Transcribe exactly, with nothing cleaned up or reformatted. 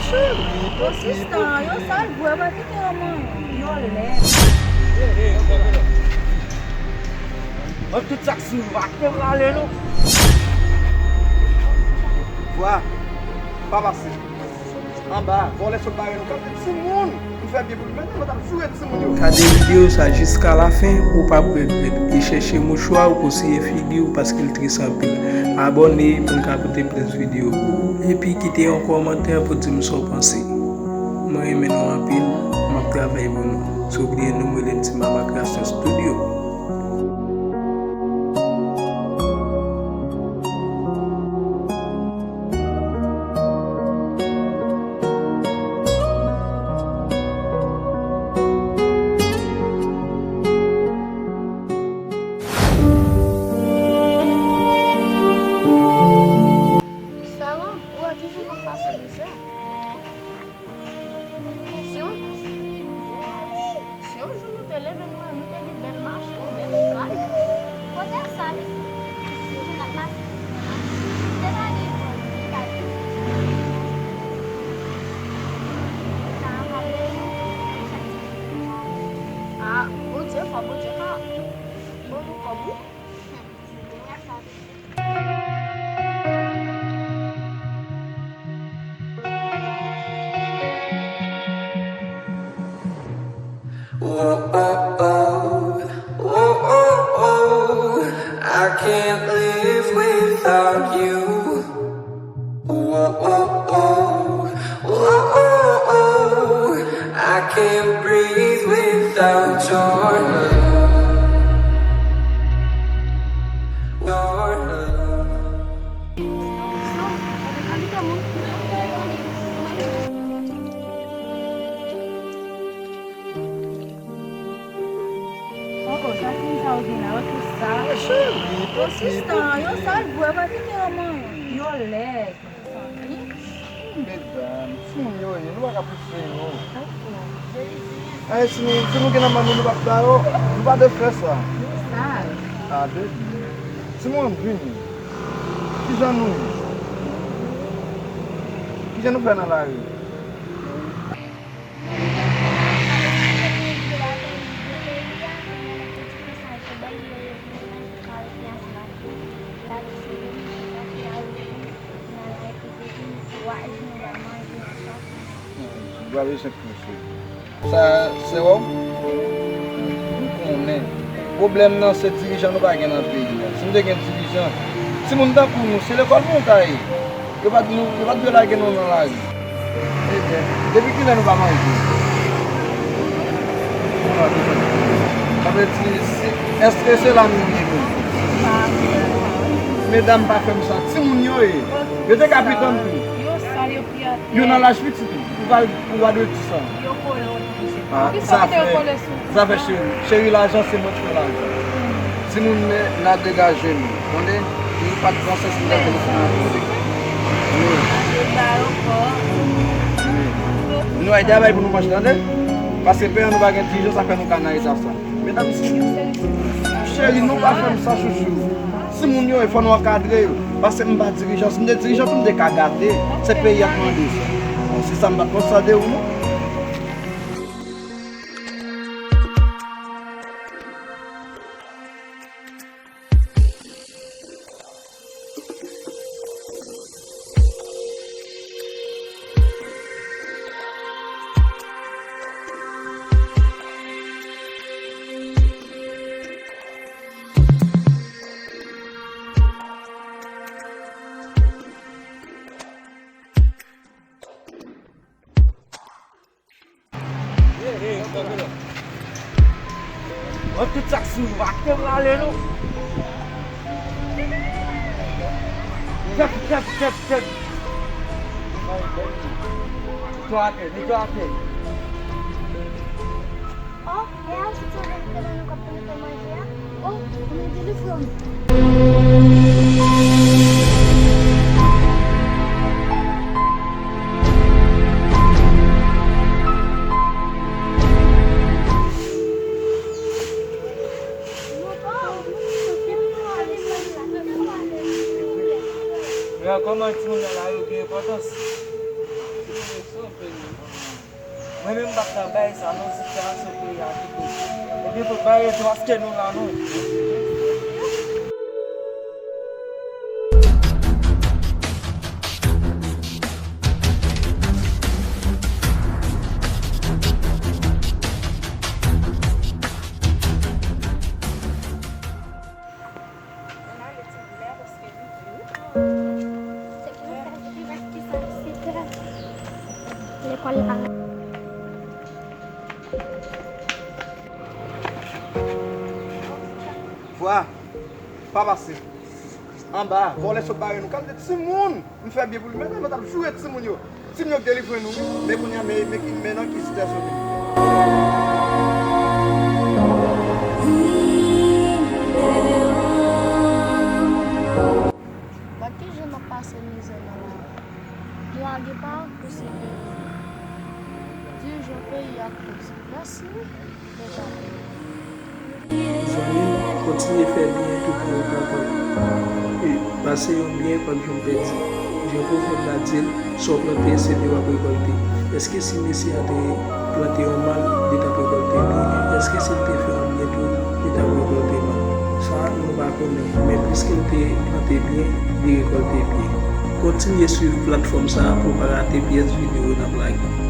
Yo sista, yo sal vre, pa kite yo manyen. Yo lèd. Mwen tout sa k sou nou pa kite m rale non. Vwa, pa pase. Anba, vòlè sot bare nou. Gade timoun. Nou fè byen pou nou. Gade, mwen t ap joure timoun yo. Gade videyo sa jiska lafen, ou p ap regrèt. E chèche mouchwa ou pou siye figi w paske l tris anpil. Abòne pou n ka pote plis videyo pou ou. Epi kite yon kòmantè pou di m sa w panse. Mwen renmen nou anpil, m ap travay pou nou. San bliye non m rele m Ti Mama Creation Studio. Sa bon, ou wè toujou nan fason mizè. Si yon, si yon jou nou te leve nou wè, nou te gen bèl machin, bèl kay. Kote sa li? Sitou nan plas, se pa li, li pa li. Sa a pa byen. Ah, Bondye fò, Bondye ka ban nou kòb wi. Whoa, oh, oh, whoa, oh, oh, I can't live without you. Whoa, oh, oh, whoa, oh, oh, I can't breathe without your love. Your love. Oh, oh, sa ki sa ou gen la, yo tout sa. Yo sista, yo sal vre, pa kite yo manyen. Yo lèd. Medam, timoun yo ye, nou pa ka pouse yo. Ay, si nou, si nou gen nan men nou, nou p ap ba yo, nou pa dwe fè sa. Sal. A, bebe. Timoun, vini. Kijan nou ye? Kijan nou fè nan lari? Bravo, Sa, sewòm, m konnen. Pwoblèm nan se dirijan nou pa gen nan peyi a. Si nou te gen dirijan, timoun tankou nou, se lekòl nou ta ye. Yo pa t nou, yo pa t dwe lage nou nan lari. Ebyen, depi kilè nou pa manje? Sa vle di, si, èske se la nou ye menm? Medam pa fè m sa. Timoun yo ye. Yo te ka pi tann tou. Yo nan laj pitit ou, ou pa, ou pa dwe di sa. Yo kole w tou, se pa. Ah, sa fè, sa fè cheri. Cheri, lajan se mwen ki fè lajan. Timoun, men, n a degaje nou, tande? Nou pa t panse si nou ta vin sa. Wi. Wi. Nou ay travay pou nou manje, tande? Paske peyi an nou pa gen dirijan, sa fè nou ka nan eta sa. Medam, cheri, nou pa fè m sa, chouchou. Timoun yo, e fò nou ankadre yo. Paske m pa dirijan. Si m te dirijan tou, m te ka gate. Se peyi a k mande sa. Bon, si sa m pa t konn sa de ou, non. Mwen tout sa k sou nou pa kite m rale non. Tèt, tèt, tèt, tèt. Netwaye atè, netwaye atè. Oh, e a ou soti avèk tèlè nou k ap pou nou fè manje a? Oh, mwen di li frè m. Frè, kòman timoun nan lari yo gen enpòtans? Mwen menm m pa t ka bay sa non, se sa sou peyi a kite. Ebyen pou bay retou paske nou la non. Lekòl la. Vwa, pa pase. Anba, vòlè sot bare nou. Kalite timoun! M fè byen pou li, men, men t ap joure timoun yo. Timoun yo delivre nou, wi. Men kounye a, men, men, men nan ki sitiyasyon nou ye. Gad kijan n ap pase mizè nan lari. Mwa gen pa pou se peye. Dirijan peyi a koze. Mèsi wi. Zanmi m, kontinye fè byen toutan ou kapab. E pase yon byen p ap janm pèdi. Jan pwovèb la di l, sa w plante, se li w ap rekòlte. Èske si mesye a te plante yon mal, li t ap rekòlte byen? Èske si l te fè yon byen tou, li t ap rekòlte mal? Sa, nou pa konnen. Men pliske l te plante byen, li rekòlte byen. Kontinye swiv platfòm sa a pou w pa rate pyès videyo n ap lage.